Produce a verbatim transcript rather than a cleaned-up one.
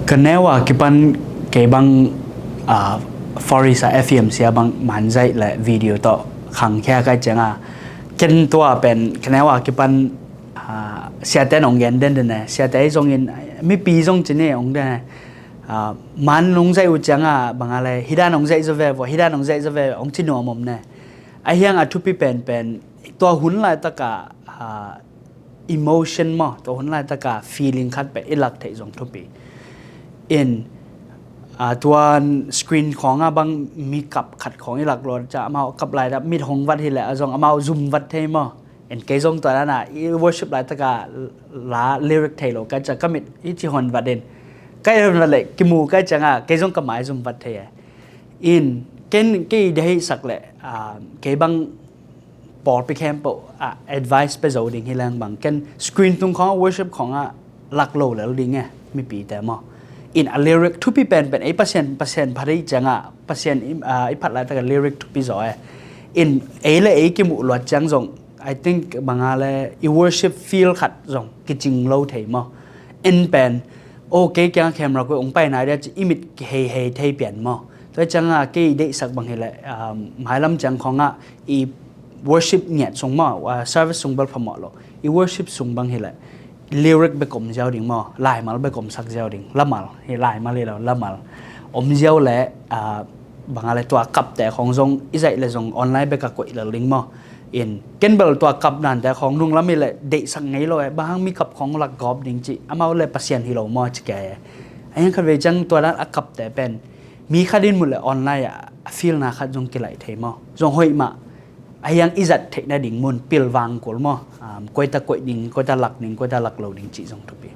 Ka neu a kipan kei bang, ah, Far East a F E M C a bang manzaih le video tawh khangkhia kai cianga, ken tua pen ka neu a kipan, ah, siate nong gen den den e, siate ei zongin mipi zong cini ong den e. Ah, man nong zaih uh cianga banga le hidan nong zaih zo ve vo, hidan nong zaih zo ve ong ci nuam om ne. A hiang a thupi penpen tua hun laitaka, ah, emotion maw, tua hun laitaka feeling khat pen i lak theih zong thupi. In, ah, tuan screen khawng a bang mi kap khat khawng i lak lo ca amau kap lai da mit hong vat hi le a zong amau zum vat thei maw. In kei zong tua dana i worship laitaka la lyric thei lo ka ca ka mit i ci hon vat in. Ka i hon vat le kimu ka cianga kei zong ka mai zum vat thei e. In ken kei deihsak le, ah, kei bang pawlpi khempeuh ah advice pe zo ding hi leng bang ken screen tung khawng worship khawng ah lak lo lel ding e mipite maw. In a lyric thupi penpen ei Pasian, Pasian phat ei cianga Pasian i, ah, i phat laitaka lyric thupi zaw e. In ei le ei kimuh luat ciang zong I think banga le i worship feel khat zong kicing lo thei maw. En pen o kei kiang camera koi ong pai nai dia ci i mit hei hei thei pian maw. Tua cianga kei deihsak bang hi le, um, mailam ciang khawng ah i worship ngiat sung maw, ah, service sung bel phamawh lo. I worship sung bang hi le lyric bek om ziau ding maw, laimal bek om sak ziau ding, lamal hi, laimal hi lo lamal om ziau le, ah, banga le tua kapte khawng zong i zaih le zong online bek a koih lel ding maw. In ken bel tua kap nante khawng nunglam hi le deihsak ngei lo e, bang hang mi kap khawng lak gawp ding ci amau le Pasian hi lo maw ci kei e. A hiang khat vei ciang tua dan a kapte pen mi khat in mu le online ah a feelna khat zong kilaih thei maw. Zong hoih mah a hiang i zat theih nading mun pilvang kul maw. Um, koita koih ding, koita lak ding, koita lak lo ding cih zong thupi.